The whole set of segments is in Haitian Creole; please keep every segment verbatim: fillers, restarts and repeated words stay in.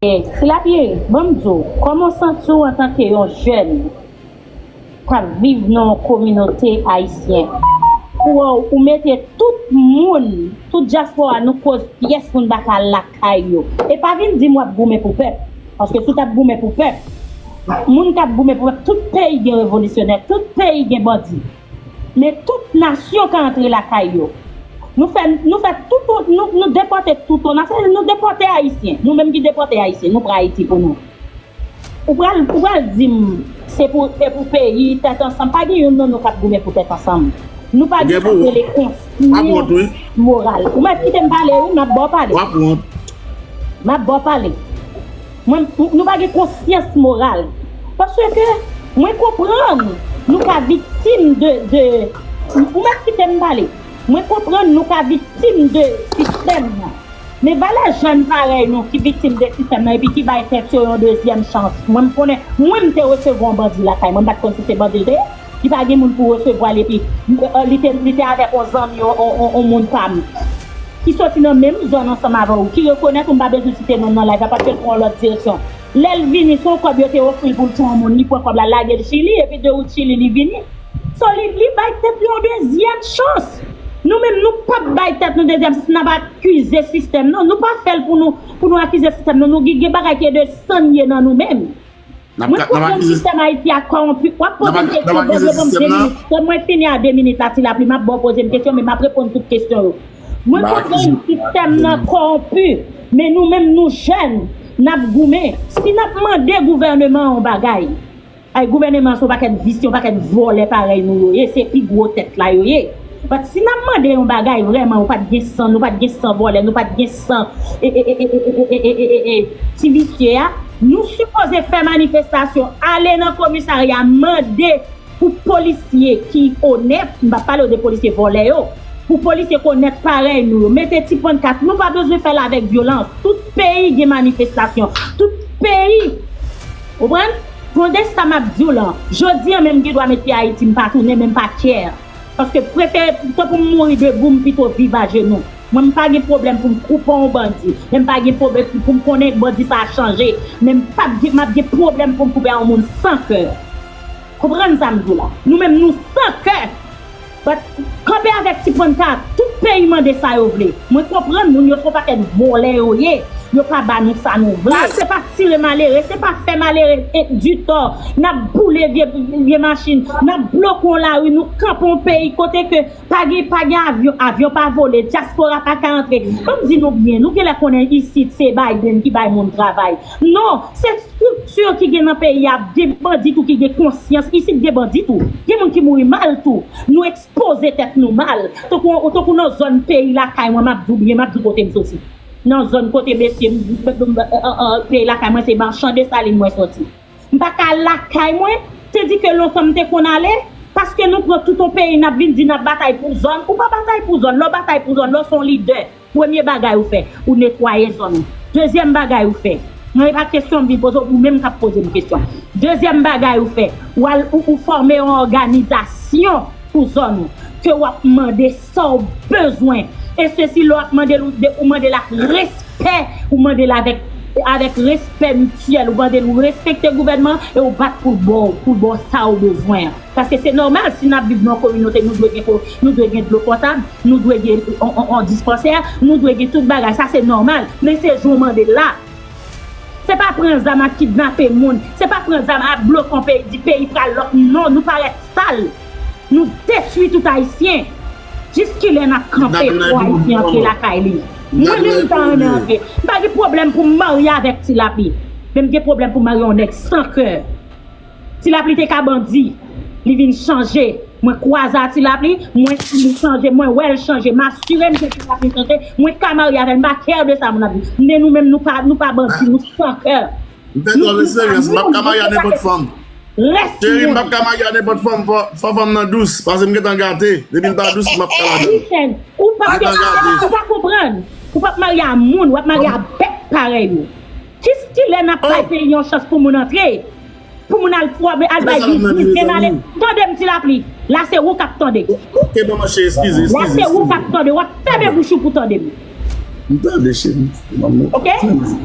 Ti Lapli, ban m di w, kòman w santi w antanke yon jèn k ap viv nan yon kominote ayisyen? Pou w, ou mete tout moun, tout dyaspora, nou koz pyès moun pa ka al lakay yo. E pa vin di m w ap goumen pou pèp. Paske si w t ap goumen pou pèp, moun k ap goumen pou pèp, tout peyi gen revolisyonè, tout peyi gen bandi. Men tout nasyon ka antre lakay yo. Nou fè, nou fè tout, nou, nou depòte tout, nou, nou depòte ayisyen. Nou menm ki depòte ayisyen, nou pran Ayiti pou nou. Ou pral, ou pral di m, se pou, se pou peyi, tèt ansanm. Pa gen youn nan nou k ap goumen pou tèt ansanm. Nou pa gen sa k rele konsyans moral. Ou mèt kite m pale, wi, m ap ba w pale. M ap ba w pale. Mwen, nou pa gen konsyans moral. Paske mwen konprann nou ka viktim de, de, ou mèt kite m pale. Mwen konprann nou ka viktim de sistèm nan. Men valè jèn parèy nou ki viktim de sistèm nan epi ki bay tèt yo yon dezyèm chans. Mwen, m konnen, mwen, m te resevwa yon bandi lakay mwen, m pa t konn si se bandi l te ye. Li pa gen moun pou resevwa l epi, eh, li te, li te avèk yon zanmi, yon, yon, yon, yon moun pa m ki soti nan menm zòn ansanm avè w, ki rekonèt ou, m pa bezwen site non l nan live la, paske l pran yon lòt direksyon. Lè l vini, se yon kòb yo te ofri l pou l touye yon moun, li pran kòb la, lage l Chili, epi de wout Chili, li vini. So, li, li bay tèt li yon dezyèm chans. Nou menm, nou p ap bay tèt nou dezyèm chans, n ap akize sistèm nan. Nou pa fè l pou nou, pou nou akize sistèm nan. Nou gen, gen bagay ki de san n ye nan nou menm. Mwen konprann sistèm Ayiti a kòwonpi. W ap poze m kesyon, ban m de minit. Lè mwen fini a de minit la, Ti Lapli, m ap ba w poze m kesyon, men m ap reponn tout kesyon yo. Mwen konprann sistèm nan kòwonpi, men nou menm nou jèn, n ap goumen. Si n ap mande gouvèneman an yon bagay, ay, gouvèneman an se yon pakèt visye, yon pakèt vòlè parèy nou yo ye, se pi gwo tèt la yo ye. But si n ap mande yon bagay vrèman, ou pa t gen san, nou pa t gen san vòlè, nou pa t gen san, e, e, e, ti visye a, nou sipoze fè manifestasyon, ale nan komisarya, mande pou polisye ki onèt, m p ap pale w de polisye vòlè yo, pou polisye ki onèt parèy nou yo, mete ti pannkat, nou pa bezwen fè l avèk vyolans. Tout peyi gen manifestasyon, tout peyi, konprann? Tande sa m ap di w lan, jodi an menm m gen dwa met pye Ayiti, m pa tounen, men m pa care. Paske prefere, tanpri m mouri debou, m pito viv ajenou. Mwen, m pa gen pwoblèm pou m koupe yon bandi, men m pa gen pwoblèm pou m konnen bandi sa a chanje, men m p ap gen, m ap gen pwoblèm pou m koupe a yon moun san kè. Konprann sa m di w la. Nou menm, nou san kè. But, kanpe avèk ti pannkat, tout peyi mande sa yo vle. Mwen konprann moun yo se yon pakèt vòlè yo ye. Yo pa ba nou sa nou vle. Se pa tire malere, se pa fè malere, e, ditò. N ap boule vye, vye machin, n ap bloke yon lari, nou kanpe yon peyi kote ke pa gen, pa gen avyon, avyon pa vole, dyaspora pa ka antre. Ban m di nou byen, nou genlè konnen isit se Biden ki bay moun travay. Non, se estrikti ki gen nan peyi a, gen bandi tou ki gen konsyans. Isit gen bandi tou. Gen moun ki mouri mal tou. Nou ekspoze tèt nou mal. Tankou, tankou nan zòn peyi lakay mwen, m ap di w byen, m ap di w kote m soti. Nan zòn kote mesye, m, m, m, m, an, an, peyi lakay mwen, se Machan Desalin mwen soti. M pa ka al lakay mwen, te di ke lontan m te konn ale, paske nou pran tout yon peyi, n ap vin di n ap batay pou zòn. Ou pa batay pou zòn, lè w batay pou zòn, lè w se yon lidè. Premye bagay ou fè, ou netwaye zòn ou. Dezyèm bagay ou fè, mwen, e pa kesyon m vin poze w, ou menm k ap poze m kesyon. Dezyèm bagay ou fè, ou al, ou, ou fòme yon òganizasyon pou zòn ou, ke w ap mande sa w bezwen. E sesi, lè w ap mande l, ou de, ou mande l ak respè, ou mande l avèk, avèk respè mityèl, ou mande l, ou respekte gouvènman an, e ou bat pou l ba w, pou l ba w sa w bezwen an. Paske se nòmal, si n ap viv nan yon kominote, nou dwe gen ko-, nou dwe gen dlo potab, nou dwe gen on, on, on dispansè, nou dwe gen tout bagay. Sa se nòmal. Men se jan w mande l la. Se pa pran zam ap kidnape moun. Se pa pran zam ap bloke yon peyi, di peyi pral lòk. Non, nou parèt sal. Nou detwi tout Ayisyen. Jiskilè n ap kanpe pou Ayisyen antre lakay li? Mwen menm, m ta renmen antre. M pa gen pwoblèm pou m marye avèk Ti Lapli. Men m gen pwoblèm pou m marye yon nèg san kè. Ti Lapli te ka bandi, li vin chanje. Mwen kwaze a Ti Lapli, mwen, li chanje, mwen wè l chanje. M asire m ke Ti Lapli chanje, mwen ka marye avè l, m pa care de sa moun ap di. Men nou menm, nou pa, nou pa bandi, nou san kè. M fè twò serye, m ap ka marye a nenpòt fanm. Cheri, m p ap ka marye a nenpòt fanm, fò, fò fanm nan dous, paske m gentan gate. Depi l pa dous, m ap ka ladan l. Listen, ou pa, ou pa konprann. Ou p ap marye a moun, w ap marye a bèt parèy ou. Jiskilè n ap bay peyi yon chans pou moun antre? Pou moun al fòme, al bay biznis, gen ale. Tande m, Ti Lapli. La se ou k ap tande. Ok, manman cheri, eskize, eskize. La se ou k ap tande. W ap fèmen bouch ou pou tande m. M tande, cheri. Manman. Ok?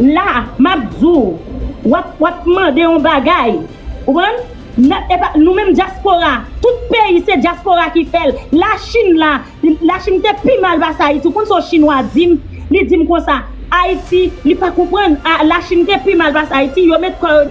La, m ap di w, w ap, w ap mande yon bagay. Ou konprann? N ap, epa, nou menm dyaspora, tout peyi se dyaspora ki fè l. Lachin la, Lachin te pi mal pase Ayiti. Ou konn sa yon chinwa di m? Li di m konsa, Ayiti, li pa konprann. A, Lachin te pi mal pase Ayiti. Yo met kò yo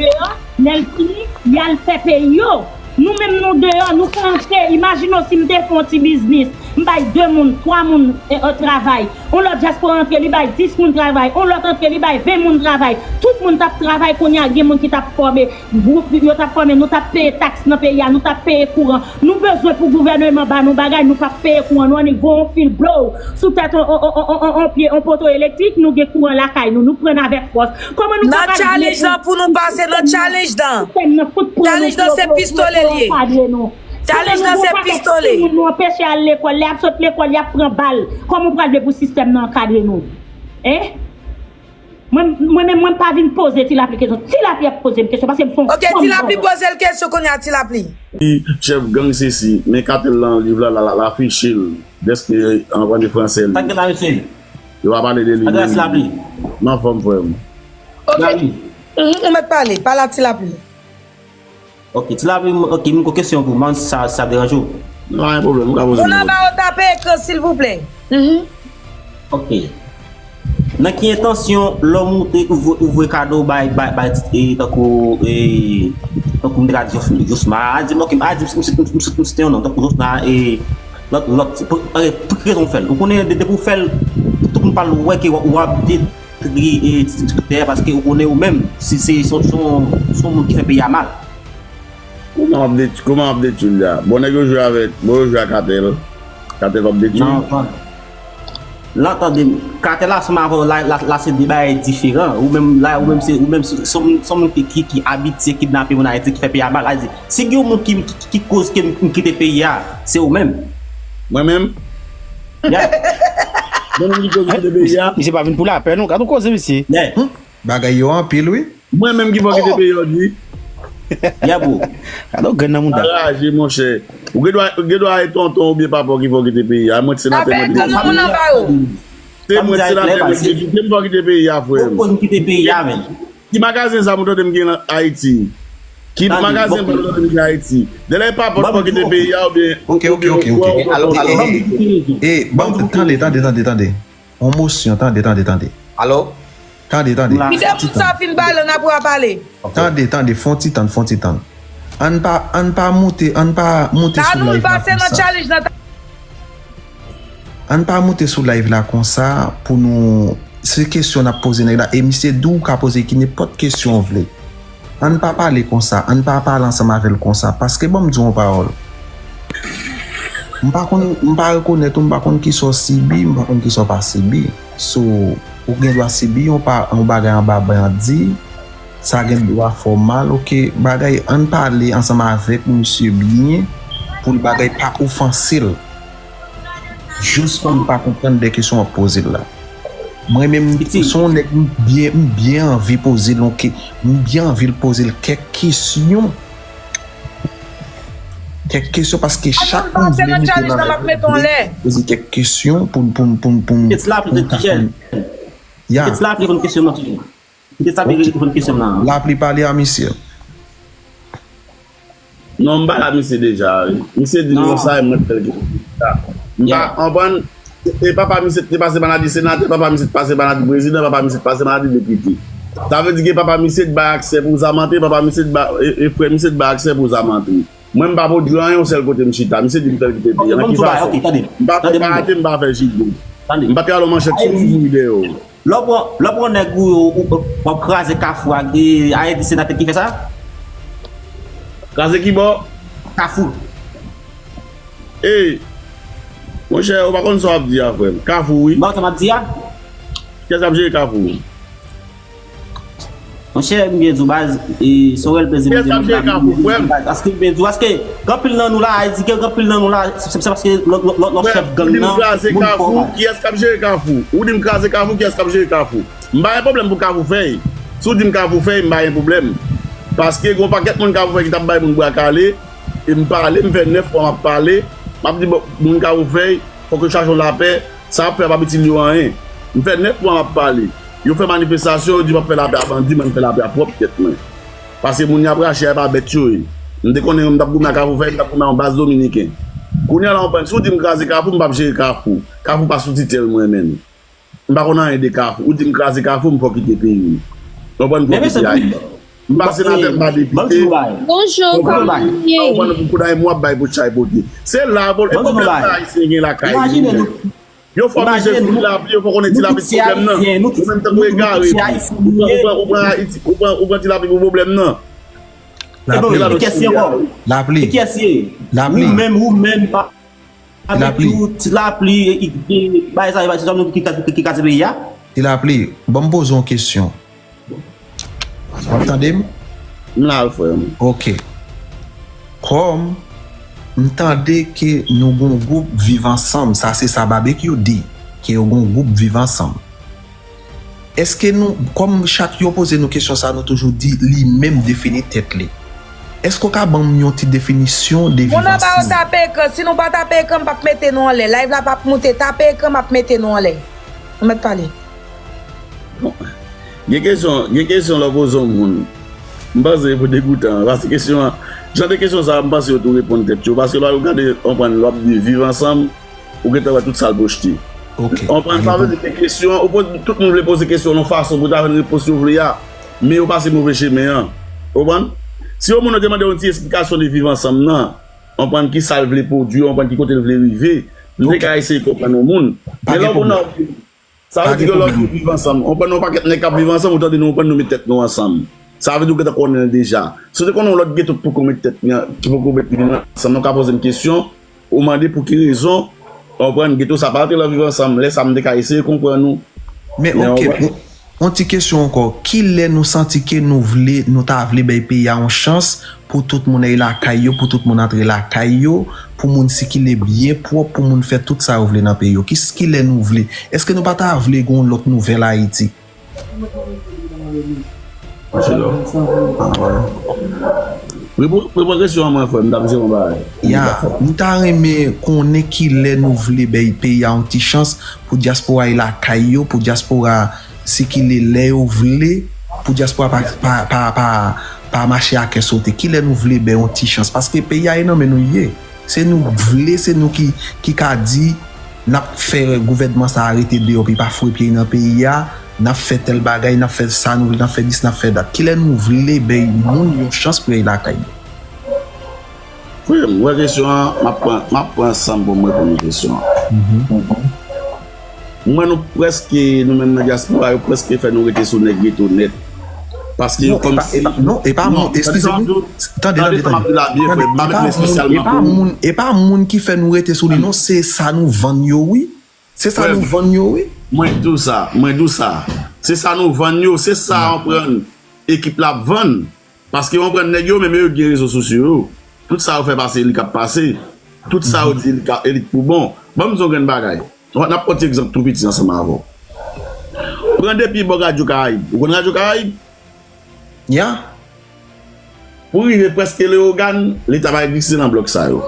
deyò, lè l fini, y al fè peyi yo. Nou menm nou deyò, nou ka antre. Imajine w si m te fè yon ti biznis, m bay de moun, twa moun e, e, travay. Yon lòt dyaspora antre, li bay dis moun travay. Yon lòt antre, li bay ven moun travay. Tout moun t ap travay, kounye a gen moun ki t ap fòme. Gwoup yo t ap fòme, nou t ap peye taks nan peyi a, nou t ap peye kouran. Nou bezwen pou gouvèneman ba nou bagay, nou p ap peye kouran, nou annik voye yon fil blow sou tèt on, on, on, on, on, on pye, on poto elektrik, nou gen kouran lakay nou, nou pran avèk fòs. Kòman nou ka pale de Nan challenge lan pou nou pase nan challenge lan. Sistèm nan fout pran nou Challenge lan se pistole li ye. Challenge lan se pistole. Moun nou anpeche al lekòl, lè y ap sot lekòl, y ap pran bal. Kòman w pral vle pou sistèm nan ankadre nou? Hein? Mwen mwen menm mwen pa vin poze Ti Lapli kesyon. Ti Lapli ap poze m kesyon paske m se yon Ok, Ti Lapli poze l kesyon kounye a Ti Lapli. Li chèf gang sesi, men katèl lan liv la, la, la, la fiche l. Dèske anvan de fransè li. Sa k gen la, mesye? Yo pa pale de li. Sa k gen la, Ti Lapli? M anfòm, frè m. Ok. Gary. Mhm, ou mèt pale. Pale a Ti Lapli. Ok, Ti Lapli, ok, m gon kesyon pou ou, man, sa, sa deranje w? Non, pa gen pwoblèm, m ka poze Moun l. Anba yo tape ekran, silvouplè. Mhm. Ok. Nan ki entansyon lè w moute ouvre, ouvre kado bay, bay, bay, e, tankou, e, tankou m te ka di Jos-, Josma, a di m, ok, a di m, m, m, m, m site yon non, tankou Josma, e, lòt, lòt, pou, e, pou ki rezon w fè l? Ou konnen, de, depi w fè l, tout moun pral wè ke w, w ap detwi, e, ti, ti, ti tè, paske ou konnen ou menm, si se, se, se, se yon moun ki fè peyi a mal. Kòman w ap detwi, kòman w ap detwi l la? Bon, nèg yo jwe avèk, bon, yo jwe a katèl. Katèl p ap detwi. Non, tande. Lan tande m. Katèl la ansanm avè w la, la, la se de bagay diferan. Ou menm la, ou menm se, ou menm se, se yon, se yon moun ki, ki, ki abitye kidnape moun Ayiti, ki fè peyi a mal. A di, si gen yon moun ki, ki, ki, ki koz ke m, m kite peyi a, se ou menm. Mwen menm? Yeah. Mwen menm ki koz kite peyi a? Misye pa vin pou lapè, non. Gad yon koze, misye. Yeah. Bagay yo anpil, wi. Mwen menm ki fò kite peyi a, w di? Yeah, bro. Gad yon grenn nan mouda. Anraje, monchè. Ou gen dwa, ou gen dwa e tonton oubyen papa w ki fò kite peyi a. Mwen, senatè, Afè mwen, tout moun Anba yo. Se mwen, senatè, mwen, ki, ki m fò kite peyi a, frè m. Poz m kite peyi a, men. Ki magazin sa m tande m gen nan Ayiti? Ki Tande, magazin bon. M tande m gen Ayiti? Delè papa m fò kite peyi a oubyen. Ok, ok, ok, ok. Oubyen Alo, ou alo, papa alo. m kite peyi a. E, ban, tande, tande, tande, tande. On mosyon, tande, tande, tande. Alo? Tande, tande. La. Kite moun sa fin pale, n ap wè pale. Tande, tande, fon ti tann, fon ti tann. Ann pa, ann pa moute, ann pa moute sou live la konsa. Ann pa moute sou live la konsa pou nou. Se kesyon n ap poze nèg la. E misye di w ka poze ki nenpòt kesyon w vle. Ann pa pale konsa, ann pa pale ansanm avè l konsa. Paske ban m di w yon pawòl. M pa konn, m pa rekonèt ou, m pa konn kisa w sibi, m pa konn kisa w pa sibi. So, ou gen dwa sibi yon pa, yon bagay anba bandi, sa gen dwa fè w mal, oke, bagay, ann pale ansanm avèk misye byen, pou l bagay pa ofanse l. Jis pou m pa konprann de kesyon w ap poze l la. Mwen menm, m se yon nèg, m byen, m byen anvi poze l yon ke, m byen anvi l poze l kèk kesyon. Kèk kesyon, paske chak moun vle mete nan live, vle poze kèk kesyon pou, pou, pou, pou, pou, pou m ka konn. Ya. Kite Ti Lapli reponn kesyon nan. Kite Ti Lapli reponn kesyon nan. Lapli pale a misye. Non, m pale a misye deja, wi. Misye di m konsa, e mwen fè l kite peyi a. M pa konprann. E papa misye te pase maladi senatè, papa misye te pase maladi prezidan, papa misye te pase maladi depite. Sa vle di ke papa misye te bay aksè pou zam antre, papa misye te bay, e, e frè misye te bay aksè pou zam antre. Mwen, m pa pwodui anyen yon sèl kote m chita. Misye di m fè l kite peyi a. Nan ki fason? M pa fè karate, m pa fè jido. M pa t ka al yon manchèt sou m, m boure dèyè w. Lè w pran, lè w pran nèg ou yo, ou, w ap kraze Kafou ak, e, Ayiti, se Nathan ki fè sa? Kraze ki bò? Kafou. Ey! Monchè, ou pa konn sa w ap di a, frè m. Kafou, wi. Ou pa konn sa m ap di a? Kiyès k ap jere Kafou? Monchè, m byen di w, baz, e, se yon rèl plezi m di w, baz. Paske m byen di w, paske gen anpil nan nou la, a di gen anpil nan nou la, se, se, se paske lòt, lòt, lòt, lòt chèf gang nan, moun fò. Kiyès k ap jere Kafou? Ou di m kraze Kafou, kiyès k ap jere Kafou? M pa gen pwoblèm pou Kafou fèy. Si w di m Kafou fèy, m pa gen pwoblèm. Paske gen yon pakèt moun Kafou fèy ki t ap bay moun bra kale, e m pale, m fè nèf mwa m ap pale, M ap di, bon, moun Kafou Fèy, fòk yo chache yon lapè, sa y ap fè a p ap itil yo anyen. M fè nèf mwa m ap pale. Yo fè manifestasyon, yo di m ap fè lapè a bandi, mwen m fè lapè a pwòp tèt mwen. Paske moun y ap rache a, e pa bèt yo ye. M te konnen m t ap goumen ak Kafou Fèy, m t ap goumen ak yon baz dominiken. Kounye a la, w konprann, si w di m kraze Kafou, m p ap jere Kafou. Kafou pa sou titèl mwen menm. M pa konn anyen de Kafou. Ou di m kraze Kafou, m fò kite peyi m. W konprann, m fò kite Ayiti. M pa senatè, m pa depite. Bonjou, kòman w ye? Ou konn kou dayè m w ap bay pou chay pote. Se la, e pwoblèm sa ayisyen gen lakay yo. Yo fò misye sou ti lapli, yo fò konnen ti lapli pwoblèm nan. Ou menm tankou egare tou. Ou pran, ou pran, ou pran Ayiti, ou pran, ou pran ti lapli pou pwoblèm nan. Lapli. Lapli. Lapli. Ou menm, ou menm pa. Avèk ti lapli, e, e, e, bagay sa yo, se sa nou ki, ki, ki kraze peyi a. Ti lapli, ban m poze yon kesyon. W ap tande m? M la, frè m. Ok. Kòm m tande ke nou gon gwoup Viv Ansanm, sa se sa Babekyou di, ke yo gon gwoup Viv Ansanm. Èske nou, kòm chak yo poze nou kesyon sa, nou toujou di li menm defini tèt li? Èske w ka ban m yon ti definisyon de Viv Ansanm? Moun anba yo tape ekran, si nou pa tape ekran, m p ap mete nou anlè. Live la p ap moute, tape ekran, m ap mete nou anlè. Nou mèt pale. Bon. Gen kesyon, gen kesyon lè w poze yon moun. M panse pou degoutan, paske kesyon an, jan de kesyon sa, m panse yo tou reponn tèt yo, paske lè w gade, w konprann, lè w ap di Viv Ansanm, ou gentan wè tout sa l pwojte. Ok. Ou konprann sa vle di ke kesyon, ou poze, tout moun vle poze kesyon nan fason pou ta jwenn repons yo vle a, men yo pase move chemen an. Ou konprann? Si yon moun te mande yon ti esplikasyon de Viv Ansanm nan, ou konprann ki sa l vle pwodui, ou konprann ki kote l vle rive, m te ka eseye konprann yon moun. Men lè yon moun nan, sa vle di ke lè w di Viv Ansanm, ou konprann yon pakèt nèg k ap viv ansanm, ou tande nou, ou konprann nou met tèt nou ansanm. Sa vle di ou gentan konnen l deja. Si w te konnen yon lòt geto k poko met tèt li an, ki poko met li ansanm, ou ka poze m kesyon, ou mande pou ki rezon, ou konprann, geto sa pa antre nan Viv Ansanm. Lè sa a, m te ka eseye konprann ou. Men, men, ok, ou konprann? Yon, yon ti kesyon ankò. Kilè nou santi ke nou vle, nou ta vle bay peyi a yon chans pou tout moun ay lakay yo, pou tout moun antre lakay yo, pou moun sikile byen pwòp, pou moun fè tout sa yo vle nan peyi yo? Ki, kilè nou vle? Èske nou pa ta vle gen yon lòt nouvèl Ayiti? Reprann, reprann kesyon an mwen, frè m, m t ap jere yon bagay. Ya, m ta renmen konnen kilè nou vle bay peyi a yon ti chans pou dyaspora ay lakay yo, pou dyaspora sikile lè yo vle, pou dyaspora pa, pa, pa, pa, pa mache a kè sote. Kilè nou vle bay yon ti chans? Paske peyi a e nan men nou l ye. Se nou k vle, se nou ki, ki ka di, n ap fè gouvènman sa a rete deyò pou l pa foure pye l nan peyi a, n ap fè tèl bagay, n ap fè sa nou vle, n ap fè dis, n ap fè dat. Kilè nou vle bay moun yon chans pou y al lakay yo? Frè m, ou wè kesyon an, m ap pran, m ap pran san m pou m reponn kesyon an. Mhm. Mwen, nou prèske, nou menm nan dyaspora, yo prèske fè nou rete sou nèg geto nèt. Paske yo kòmsi. Non, e pa moun, eskize m. Tande, tande, tande. Tande sa m ap di la byen, frè m. M pa met nou espesyalman pou ou. E pa moun, e pa moun ki fè nou rete sou li, non. Se sa nou vann yo, wi. Se sa nou vann yo, wi. Mwen di w sa, mwen di w sa. Se sa nou vann yo, se sa, ou konprann, ekip la ap vann. Paske, ou konprann, nèg yo menm yo gen rezo sosyo yo. Tout sa yo fè pase, li k ap pase. Tout sa yo di, li k ap, e li k pou bon. Ban m di w yon grenn bagay. N ap pran ti egzanp tou piti ansanm avè w. Pran depi bò Radyo Karayib. Ou konn Radyo Karayib? Ya. Pou rive prèske Leyogàn, Leta pa egziste nan blòk sa yo.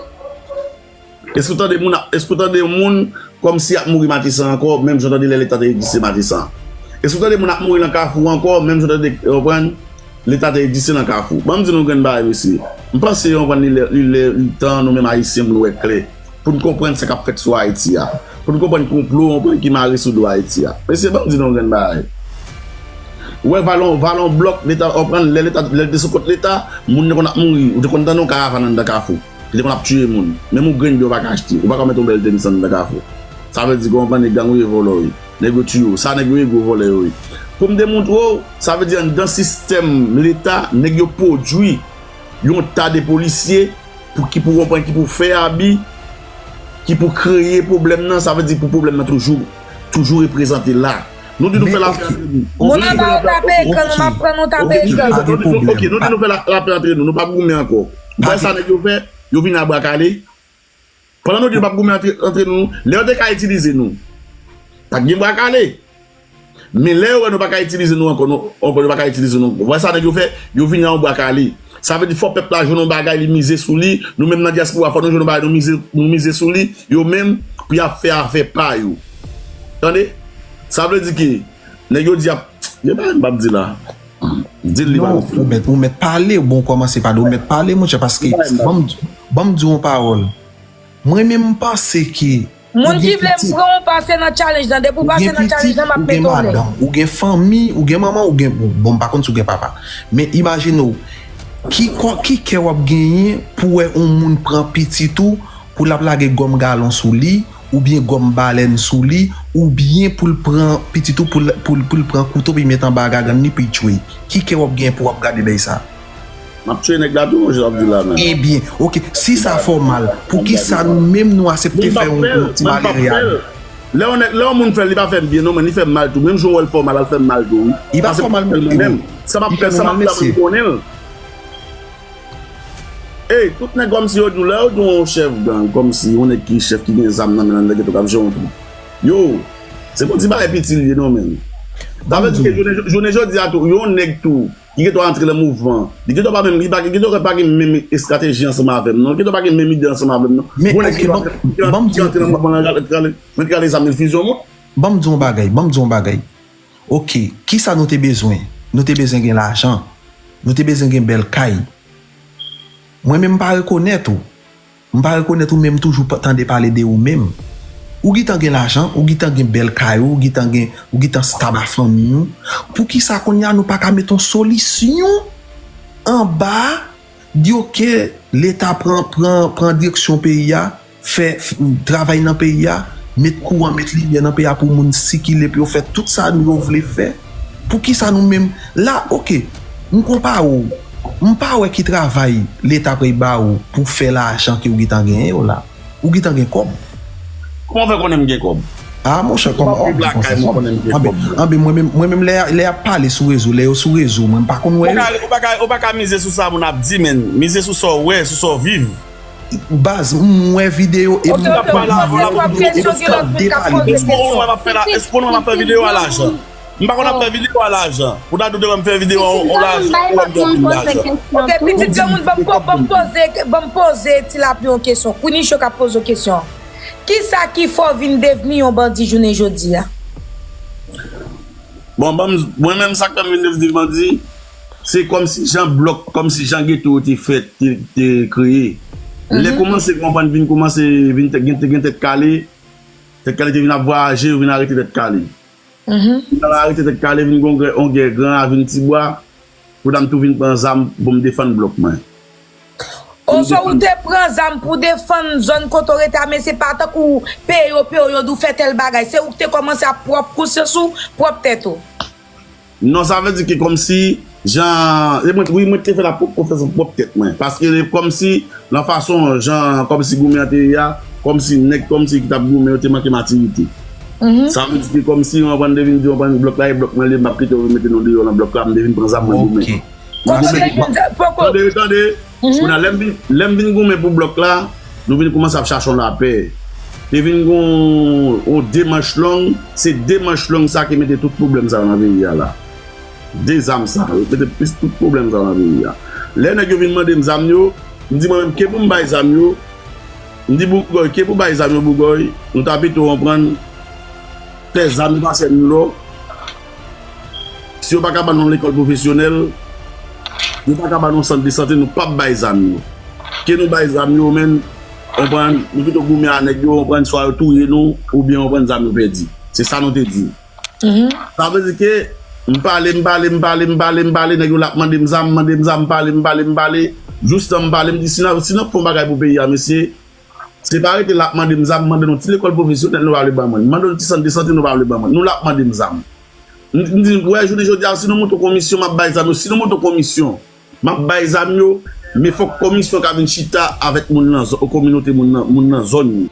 Èske w tande moun ap, èske w tande yon moun kòmsi ap mouri Matisan ankò, menm jan w tande lè Leta te egziste Matisan? Èske w tande moun ap mouri nan Kafou ankò, menm jan w tande, w konprann, Leta te egziste nan Kafou? Ban m di nou yon grenn bagay, mesye. M panse, w konprann, li lè, li lè, li tan nou menm Ayisyen pou nou wè klè, pou n konprann sa k ap fèt sou Ayiti a, pou n konprann konplo, w konprann, ki mare sou do Ayiti a. Mesye, ban m di nou yon grenn bagay. Ou wè, valon, valon blòk, Leta, w konprann, lè Leta, lè l te sou kont Leta, moun te konn ap mouri, ou te konn tande yon karavàn anndan Kafou ki te konn ap tiye moun. Menm yon grenn byen ou pa ka achte. Ou pa ka mete yon bèl tenis anndan Kafou. Sa vle di, ou konprann, nèg gang yo ye, vòlò yo ye. Nèg yo tiye yo. Sa nèg yo ye, gwo vòlè yo ye. Pou m te montre w, sa vle di anndan sistèm Leta, nèg yo pwodui yon ta de polisye pou ki pou, ou konprann, ki pou fè abi, ki pou kreye pwoblèm nan, sa vle di pou pwoblèm nan toujou, toujou reprezante la. Nou di nou fè lapè antre nou. Moun anba yo tape ekran, nou m ap pran nou tape ekran. Ok, nou di nou fè la, lapè antre nou, nou p ap goumen ankò. Ou wè sa nèg yo fè? Yo vin a bra kale. Pandan nou di nou p ap goumen antre, antre nou, lè yo te ka itilize nou, pa t gen bra kale. Men lè yo wè nou pa ka itilize nou ankò, nou, ankò yo pa ka itilize nou ankò. Ou wè sa nèg yo fè? Yo vini a yon bra kale. Sa vle di fò pèp la jwenn yon bagay, li mize sou li. Nou menm nan dyaspora, fò nou jwenn yon bagay, nou mize, nou mize sou li. Yo menm, pou y ap fè afè pa yo. Tande? Sa vle di ke nèg yo di ap, gen bagay m p ap di la. Di l li pa Non, ou mèt, ou mèt pale, bon, kòmanse pa de ou mèt pale, monchè, paske ban m, ban m di yon pawòl. Mwen menm, m panse ke Moun ki vle m pran yon pase nan challenge lan, depi w pase nan challenge lan, m ap mete w nèg. Ou gen fanmi, ou gen manman, ou gen, bon, m pa konn si w gen papa. Men imajine w, ki kò, ki kè w ap genyen pou wè yon moun pran pitit ou, pou l ap lage gòm galon sou li, oubyen gòm balèn sou li, oubyen pou l pran pitit ou, pou l, pou l, pou l pran kouto, pou l met anba gagann li, pou l tchwe. Ki kè w ap genyen pou w ap gade bèy sa? M ap tchwe nèg la tou, jan w ap di la menm. Ebyen, oke, si sa fè w mal, poukisa nou menm nou aksepte fè yon, yon ti malere a? Lè yon nèg, lè yon moun fè l, li pa fè m byen non, men li fè m mal tou. Menm jan w wè l fè w mal, al fè m mal tou, wi. Li pa fè w mal, mwen menm. Sa m ap fè, sa m ap fè, mwen konnen l. Ey, tout nèg kòmsi yo di w, lè yo di w yon chèf gang, kòmsi yon nèg ki chèf, ki gen zam nan men l, nan geto k ap jere yon twoup. Yo, se pa yon ti bagay piti l ye non, menm. Sa vle di ke jounen, jounen jodi a tou, yon nèg tou, ki gentan antre nan mouvman, li gentan pa menm, li pa, li gentan pa gen menm estrateji ansanm avè m non, li gentan pa gen menm ide ansanm avè m non. Men, oke, ban m di, ban m di yon bagay, ban m di yon bagay. Oke, kisa nou te bezwen? Nou te bezwen gen lajan. Nou te bezwen gen bèl kay. Mwen menm, m pa rekonèt ou. M pa rekonèt ou, men m toujou pa, tande pale de ou menm. Ou gentan gen lajan, ou gentan gen bèl kay ou, ou gentan gen, ou gentan stab a fanmi ou. Poukisa kounye a nou pa ka met yon solisyon anba, di oke, Leta pran, pran, pran direksyon peyi a, fè, f-, travay nan peyi a, met kouran, met limyè nan peyi a pou moun sikile, pou yo fè tout sa nou yo vle fè? Poukisa nou menm la, oke, m konpare w, m pa wè ki travay Leta prè ba ou pou fè lajan ke ou gentan genyen yo la. Ou gentan gen kòb. Kòman w fè konnen m gen kòb? A, monchè, kòman w ap viv lakay mwen konnen m gen kòb? Anben, mwen menm, mwen menm lè, lè y ap pale sou rezo, lè yo sou rezo, mwen m pa konn wè yo. Ou pa ka, ou pa ka, ou pa ka mize sou sa moun ap di, men mize sou sa w wè, sou sa w viv. Baz, m wè videyo e m ap pale avè w la pou di w, e m ap tande pale de sa. Èske w wè m ap fè la, èske w wè m ap fè videyo a lajan? M pa konn ap fè videyo a lajan. Ou ta doute wè m fè videyo a lajan, ou wè m gen anpil lajan. Oke, pitit granmoun, ban m po-, ban m poze, ban m poze Ti Lapli yon kesyon. Queenie Show k ap poze w kesyon an. Kisa ki fè w vin devni yon bandi jounen jodi a? Bon, ban m, mwen menm sa k fè m vin devni bandi, se kòmsi jan blòk, kòmsi jan geto yo te fèt, te, te kreye. Lè kòmanse konprann, vin kòmanse, vin te, gen, te gen Tèt Kale, Tèt Kale te vin ap vwayaje, yo vin arete Tèt Kale. Nan arete Tèt Kale, vin gon gè, on gè gran a vin Tibwa, pou dam tou vin pran zam pou m defann blòk mwen. Oswa ou te pran zam pou defann zòn kote w rete a, men se pa tankou peye yo, peye yo, yo di w fè tèl bagay. Se ou ki te kòmanse ap pwòp konsyans ou, pwòp tèt ou. Non, sa vle di ke kòmsi, jan, e mwen, wi, mwen te fè la pwòp konfyans an pwòp tèt mwen. Paske kòmsi, nan fason, jan, kòmsi goumen an te ye a, kòmsi nèg, kòmsi ki t ap goumen yo te manke matirite. Sa vle di ke kòmsi, mwen pran devin di, mwen pran blòk la, e blòk mwen li, m ap kite yo mete nou deyò nan blòk la, m devin pran zam mwen goumen. Oke. Tande, tande. Kounye a, lè m vin, lè m vin goumen pou blòk la, nou vin kòmanse ap chache yon lapè. Te vin gon, yon de manch long, se de manch long sa ki mete tout pwoblèm sa yo nan peyi a la. De zam sa, yo mete plis tout pwoblèm sa yo nan peyi a. Lè nèg yo vin mande m zam yo, m di mwen menm, ke pou m bay zam yo, m di Bougòy, ke pou bay zam yo, Bougòy, nou ta pito konprann, fè zam yo pa sèvi nou non. Si yo pa ka ban nou lekòl pwofesyonèl, yo pa ka ban nou sant de sante, nou p ap bay zam yo. Ke nou bay zam yo, men, konprann, nou pito goumen a nèg yo, konprann, swa yo touye nou, oubyen, konprann, zam yo pèdi. Se sa nou te di. Sa vle di ke, m pale, m pale, m pale, m pale, m pale, nèg yo la ap mande m zam, mande m zam, m pale, m pale, m pale, jistan m pale, m di, si n ap, si n ap fè yon bagay pou peyi a, mesye, se pa rete la ap mande m zam, mande nou ti lekòl pwofesyonèl nou pa vle ban mwen. Mande nou ti sant de sante nou pa vle ban mwen. Nou la ap mande m zam. M, m di, wè, jounen jodi a, si nou monte yon komisyon, m ap bay zam yo. Si nou monte yon komisyon, m ap bay zam yo. Men fòk komisyon ka vin chita avèk moun nan zò-, kominote moun nan, moun nan zòn yo.